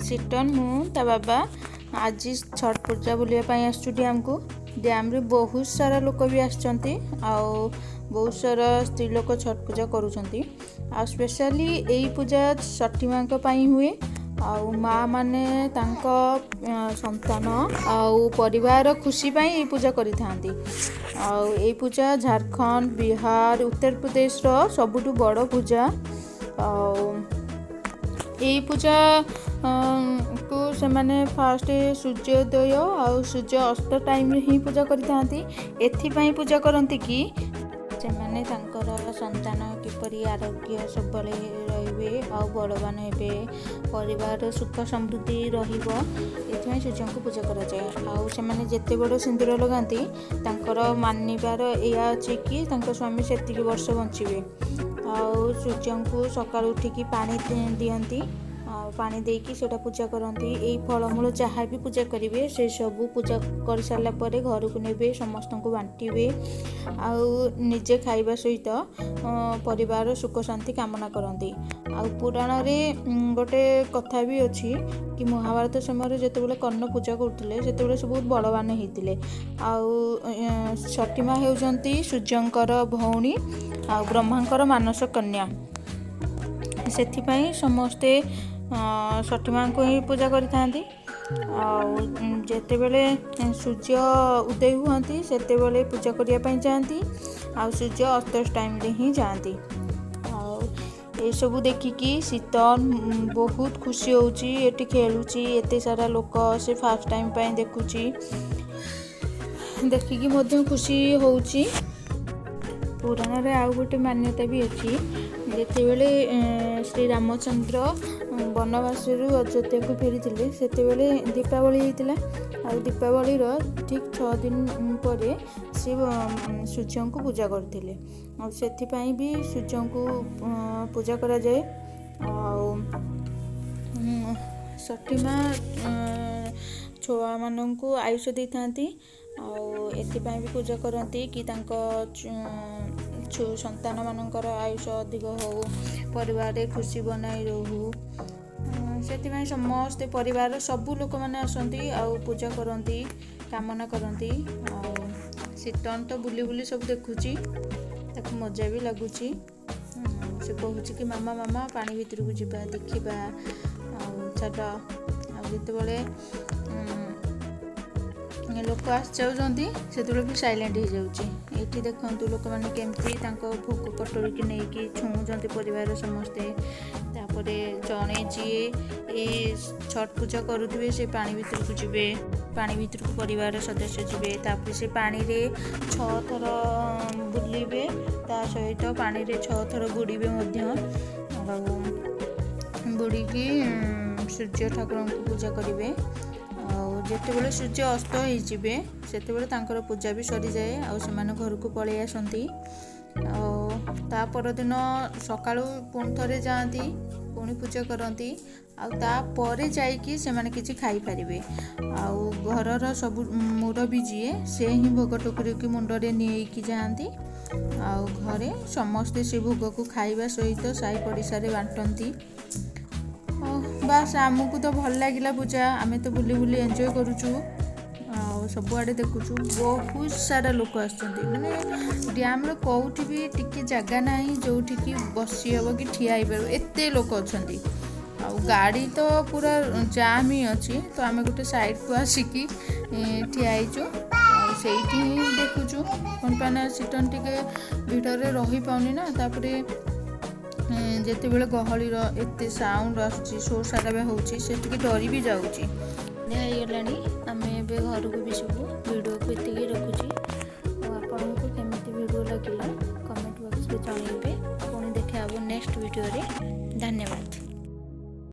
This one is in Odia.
ସିଟନ୍, ମୁଁ, ତା ବାବା ଆଜି ଛଟ୍ ପୂଜା ବୁଲିବା ପାଇଁ ଆସିଛୁ ଡ୍ୟାମ୍କୁ। ଡ୍ୟାମ୍ରେ ବହୁତ ସାରା ଲୋକ ବି ଆସିଛନ୍ତି ଆଉ ବହୁତ ସାରା ସ୍ତ୍ରୀ ଲୋକ ଛଟ୍ ପୂଜା କରୁଛନ୍ତି। ଆଉ ସ୍ପେଶାଲି ଏଇ ପୂଜା ଷଠୀ ମାଙ୍କ ପାଇଁ ହୁଏ ଆଉ ମା ମାନେ ତାଙ୍କ ସନ୍ତାନ ଆଉ ପରିବାର ଖୁସି ପାଇଁ ଏଇ ପୂଜା କରିଥାନ୍ତି। ଆଉ ଏଇ ପୂଜା ଝାଡ଼ଖଣ୍ଡ, ବିହାର, ଉତ୍ତରପ୍ରଦେଶର ସବୁଠୁ ବଡ଼ ପୂଜା। ଆଉ ଏଇ ପୂଜା କୁ ସେମାନେ ଫାଷ୍ଟ ସୂର୍ଯ୍ୟୋଦୟ ଆଉ ସୂର୍ଯ୍ୟ ଅସ୍ତ ଟାଇମ୍ରେ ହିଁ ପୂଜା କରିଥାନ୍ତି। ଏଥିପାଇଁ ପୂଜା କରନ୍ତି କି ସେମାନେ ତାଙ୍କର ସନ୍ତାନ କିପରି ଆରୋଗ୍ୟ ସବୁବେଳେ ରହିବେ ଆଉ ବଳବାନ ହେବେ, ପରିବାରର ସୁଖ ସମୃଦ୍ଧି ରହିବ, ଏଥିପାଇଁ ସୂର୍ଯ୍ୟଙ୍କୁ ପୂଜା କରାଯାଏ। ଆଉ ସେମାନେ ଯେତେ ବଡ଼ ସିନ୍ଦୁର ଲଗାନ୍ତି, ତାଙ୍କର ମାନିବାର ଏଇଆ ଅଛି କି ତାଙ୍କ ସ୍ୱାମୀ ସେତିକି ବର୍ଷ ବଞ୍ଚିବେ। ଆଉ ସୂର୍ଯ୍ୟଙ୍କୁ ସକାଳୁ ଉଠିକି ପାଣି ଦିଅନ୍ତି ଆଉ ପାଣି ଦେଇକି ସେଇଟା ପୂଜା କରନ୍ତି। ଏଇ ଫଳମୂଳ ଯାହା ବି ପୂଜା କରିବେ, ସେସବୁ ପୂଜା କରିସାରିଲା ପରେ ଘରକୁ ନେବେ, ସମସ୍ତଙ୍କୁ ବାଣ୍ଟିବେ ଆଉ ନିଜେ ଖାଇବା ସହିତ ପରିବାର ସୁଖ ଶାନ୍ତି କାମନା କରନ୍ତି। ଆଉ ପୁରାଣରେ ଗୋଟେ କଥା ବି ଅଛି କି ମହାଭାରତ ସମୟରେ ଯେତେବେଳେ କର୍ଣ୍ଣ ପୂଜା କରୁଥିଲେ, ସେତେବେଳେ ସେ ବହୁତ ବଳବାନ ହେଇଥିଲେ। ଆଉ ଷଠୀ ମା ହେଉଛନ୍ତି ସୂର୍ଯ୍ୟଙ୍କର ଭଉଣୀ ଆଉ ବ୍ରହ୍ମାଙ୍କର ମାନସ କନ୍ୟା। ସେଥିପାଇଁ ସମସ୍ତେ ଷଠୀ ମାଙ୍କୁ ହିଁ ପୂଜା କରିଥାନ୍ତି। ଆଉ ଯେତେବେଳେ ସୂର୍ଯ୍ୟ ଉଦୟ ହୁଅନ୍ତି, ସେତେବେଳେ ପୂଜା କରିବା ପାଇଁ ଯାଆନ୍ତି ଆଉ ସୂର୍ଯ୍ୟ ଅସ୍ତ ଟାଇମ୍ରେ ହିଁ ଯାଆନ୍ତି। ଆଉ ଏସବୁ ଦେଖିକି ଶୀତଲ ବହୁତ ଖୁସି ହେଉଛି। ଏଠି ଖେଳୁଛି, ଏତେ ସାରା ଲୋକ ସେ ଫାଷ୍ଟ ଟାଇମ୍ ପାଇଁ ଦେଖୁଛି, ଦେଖିକି ମଧ୍ୟ ଖୁସି ହେଉଛି। ପୁରାଣରେ ଆଉ ଗୋଟେ ମାନ୍ୟତା ବି ଅଛି। ଯେତେବେଳେ ଶ୍ରୀରାମଚନ୍ଦ୍ର ବନବାସରୁ ଅଯୋଧ୍ୟାକୁ ଫେରିଥିଲେ, ସେତେବେଳେ ଦୀପାବଳି ହେଇଥିଲା। ଆଉ ଦୀପାବଳିର ଠିକ୍ 6 ଦିନ ପରେ ସେ ସୂର୍ଯ୍ୟଙ୍କୁ ପୂଜା କରିଥିଲେ। ଆଉ ସେଥିପାଇଁ ବି ସୂର୍ଯ୍ୟଙ୍କୁ ପୂଜା କରାଯାଏ। ଆଉ ଷଠୀ ମା ଛୁଆମାନଙ୍କୁ ଆୟୁଷ ଦେଇଥାନ୍ତି। ଆଉ ଏଥିପାଇଁ ବି ପୂଜା କରନ୍ତି କି ତାଙ୍କ ସନ୍ତାନମାନଙ୍କର ଆୟୁଷ ଅଧିକ ହଉ, ପରିବାରରେ ଖୁସି ବନାଇ ରହୁ। ସେଥିପାଇଁ ସମସ୍ତେ ପରିବାରର ସବୁ ଲୋକମାନେ ଆସନ୍ତି ଆଉ ପୂଜା କରନ୍ତି, କାମନା କରନ୍ତି। ଆଉ ଶୀତନ ତ ବୁଲି ବୁଲି ସବୁ ଦେଖୁଛି, ତାକୁ ମଜା ବି ଲାଗୁଛି। ସେ କହୁଛି କି ମାମା, ମାମା, ପାଣି ଭିତରକୁ ଯିବା, ଦେଖିବା ଆଉ ଚାଲ। ଆଉ ଯେତେବେଳେ ଲୋକ ଆସିଯାଉଛନ୍ତି, ସେତେବେଳେ ବି ସାଇଲେଣ୍ଟ ହେଇଯାଉଛି। ଏଇଠି ଦେଖନ୍ତୁ ଲୋକମାନେ କେମିତି ତାଙ୍କ ଭୋଗ କଟୋରିକି ନେଇକି ଛୁଉଁଛନ୍ତି ପରିବାରର ସମସ୍ତେ। ତାପରେ ଜଣେ ଯିଏ ଏଇ ଛଟ୍ ପୂଜା କରୁଥିବେ, ସେ ପାଣି ଭିତରକୁ ଯିବେ, ପାଣି ଭିତରକୁ ପରିବାରର ସଦସ୍ୟ ଯିବେ। ତାପରେ ସେ ପାଣିରେ ଛଅ ଥର ବୁଲିବେ, ତା ସହିତ ପାଣିରେ ଛଅ ଥର ବୁଡ଼ିବେ ମଧ୍ୟ। ଆଉ ବୁଡ଼ିକି ସୂର୍ଯ୍ୟ ଠାକୁରଙ୍କୁ ପୂଜା କରିବେ। ଆଉ ଯେତେବେଳେ ସୂର୍ଯ୍ୟ ଅସ୍ତ ହେଇଯିବେ, ସେତେବେଳେ ତାଙ୍କର ପୂଜା ବି ସରିଯାଏ ଆଉ ସେମାନେ ଘରକୁ ପଳେଇ ଆସନ୍ତି। ଆଉ ତା ପରଦିନ ସକାଳୁ ପୁଣି ଥରେ ଯାଆନ୍ତି, ପୁଣି ପୂଜା କରନ୍ତି ଆଉ ତାପରେ ଯାଇକି ସେମାନେ କିଛି ଖାଇପାରିବେ। ଆଉ ଘରର ସବୁ ମୁରବୀ ଯିଏ, ସେ ହିଁ ଭୋଗ ଟୋକରିକି ମୁଣ୍ଡରେ ନେଇକି ଯାଆନ୍ତି। ଆଉ ଘରେ ସମସ୍ତେ ସେ ଭୋଗକୁ ଖାଇବା ସହିତ ସାହି ପଡ଼ିଶାରେ ବାଣ୍ଟନ୍ତି। ବାସ୍, ଆମକୁ ତ ଭଲ ଲାଗିଲା ପୂଜା। ଆମେ ତ ବୁଲି ବୁଲି ଏନ୍ଜୟ କରୁଛୁ ଆଉ ସବୁଆଡ଼େ ଦେଖୁଛୁ। ବହୁତ ସାରା ଲୋକ ଆସୁଛନ୍ତି, ମାନେ ଡ୍ୟାମ୍ର କେଉଁଠି ବି ଟିକେ ଜାଗା ନାହିଁ ଯେଉଁଠିକି ବସି ହେବ କି ଠିଆ ହେଇପାରିବ, ଏତେ ଲୋକ ଅଛନ୍ତି। ଆଉ ଗାଡ଼ି ତ ପୁରା ଜାମ୍ ହିଁ ଅଛି। ତ ଆମେ ଗୋଟେ ସାଇଡ଼କୁ ଆସିକି ଠିଆ ହେଇଛୁ ଆଉ ସେଇଠି ହିଁ ଦେଖୁଛୁ। କ'ଣ ପାଇଁ ନା ସିଟନ୍ ଟିକେ ଭିଡ଼ରେ ରହିପାରୁନି ନା। ତାପରେ ଯେତେବେଳେ ଗହଳିର ଏତେ ସାଉଣ୍ଡ ଆସୁଛି, ସୋର ସାରାବା ହେଉଛି, ସେ ଟିକେ ଡରି ବି ଯାଉଛି। ହେଇଗଲାଣି, ଆମେ ଏବେ ଘରକୁ ବି ଯିବୁ। ଭିଡ଼ିଓକୁ ଏତିକି ରଖୁଛି। ଆଉ ଆପଣଙ୍କୁ କେମିତି ଭିଡ଼ିଓ ଲାଗିଲା, କମେଣ୍ଟ ବକ୍ସରେ ଜଣାଇବେ। ପୁଣି ଦେଖା ହେବ ନେକ୍ସଟ ଭିଡ଼ିଓରେ। ଧନ୍ୟବାଦ।